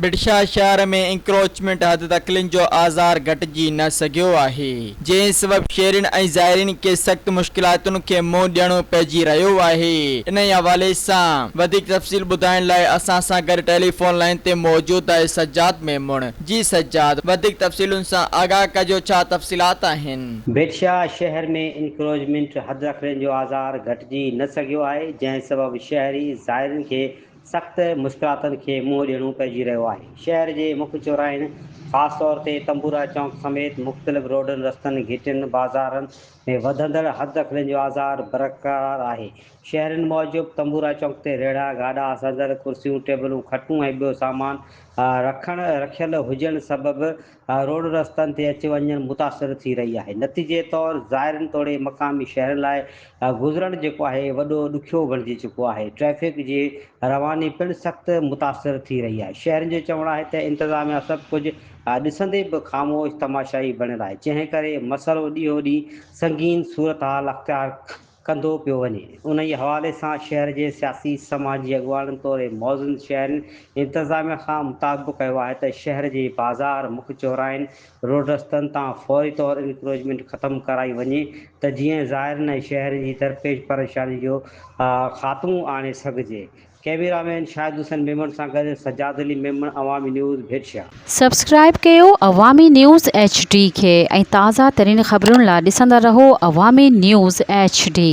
ڀٽشاهه شهر ۾ انڪروچمينٽ حد دخلين جو آزار گهٽجي نه سگهيو آهي، جنهن سبب شهرين ۽ زائرين کي سخت مشڪلاتن کي منهن ڏيڻو پئجي رهيو آهي. انهي حوالي سان وڌيڪ تفصيل ٻڌائڻ لاء اسان سان گڏ ٽيليفون لائين تي موجود آهي سجاد ميمڻ. جي سجاد وڌيڪ تفصيلن سان آگاهه ڪجو ڇا تفصيلات آهن؟ ڀٽشاهه شهر ۾ انڪروچمينٽ حد دخلين جو آزار گهٽجي نه سگهيو آهي، جنهن سبب شهري زائرين کي سخت مشڪلاتن کي منهن ڏيڻو پئجي رهيو آهي. شهر جي مک چوراهن خاص طور تي تنبورا چونڪ سميت مختلف روڊن رستن، گهٽين، بازارن ۾ وڌندڙ حددخلين جو آزار برقرار آهي. شهرين موجب تنبورا چونڪ تي ريڙها، گاڏا، صندل، ڪرسيون، ٽيبلون، کٽون ۽ ٻيو سامان رکڻ رکيل هجڻ سبب روڊ رستن تي اچ وڃ متاثر ٿي رهي آهي، نتيجي طور زائرين توڙي مقامي شهرين لاء گذرڻ جيڪو آهي وڏو ڏکيو بڻجي چڪو آهي، ٽريفڪ جي رواني پڻ سخت متاثر ٿي رهي آهي، شهرين جو چوڻ آهي ته انتظاميا سڀ ڪجهه ڏسندي به خاموش تماشائي بڻيل آهي، جنهن ڪري مسئلو ڏينهون ڏينهن سنگين صورتحال اختيار ڪندو پيو وڃي. انهيء حوالي سان شهر جي سياسي سماجي اڳواڻن توڙي معزز شهرين انتظاميا کان مطالبو ڪيو آهي ته شهر جي بازار، مک چوراهن، روڊ رستن تان فوري طور انڪروچمينٽ ختم ڪرائي وڃي ته جيئن زائرين ۽ شهرين جي درپيش پريشاني جو خاتمو آڻي سگهجي. ڪئميرا مين شاهد حسين ميمڻ سان گڏ سجاد علي ميمڻ عوامي نيوز ڀيٽشاهه. سبسڪرائيب ڪيو عوامي نيوز ايڇ ڊي کي ۽ تازه ترين خبرن لا ڏسندا رهو عوامي نيوز ايڇ ڊي.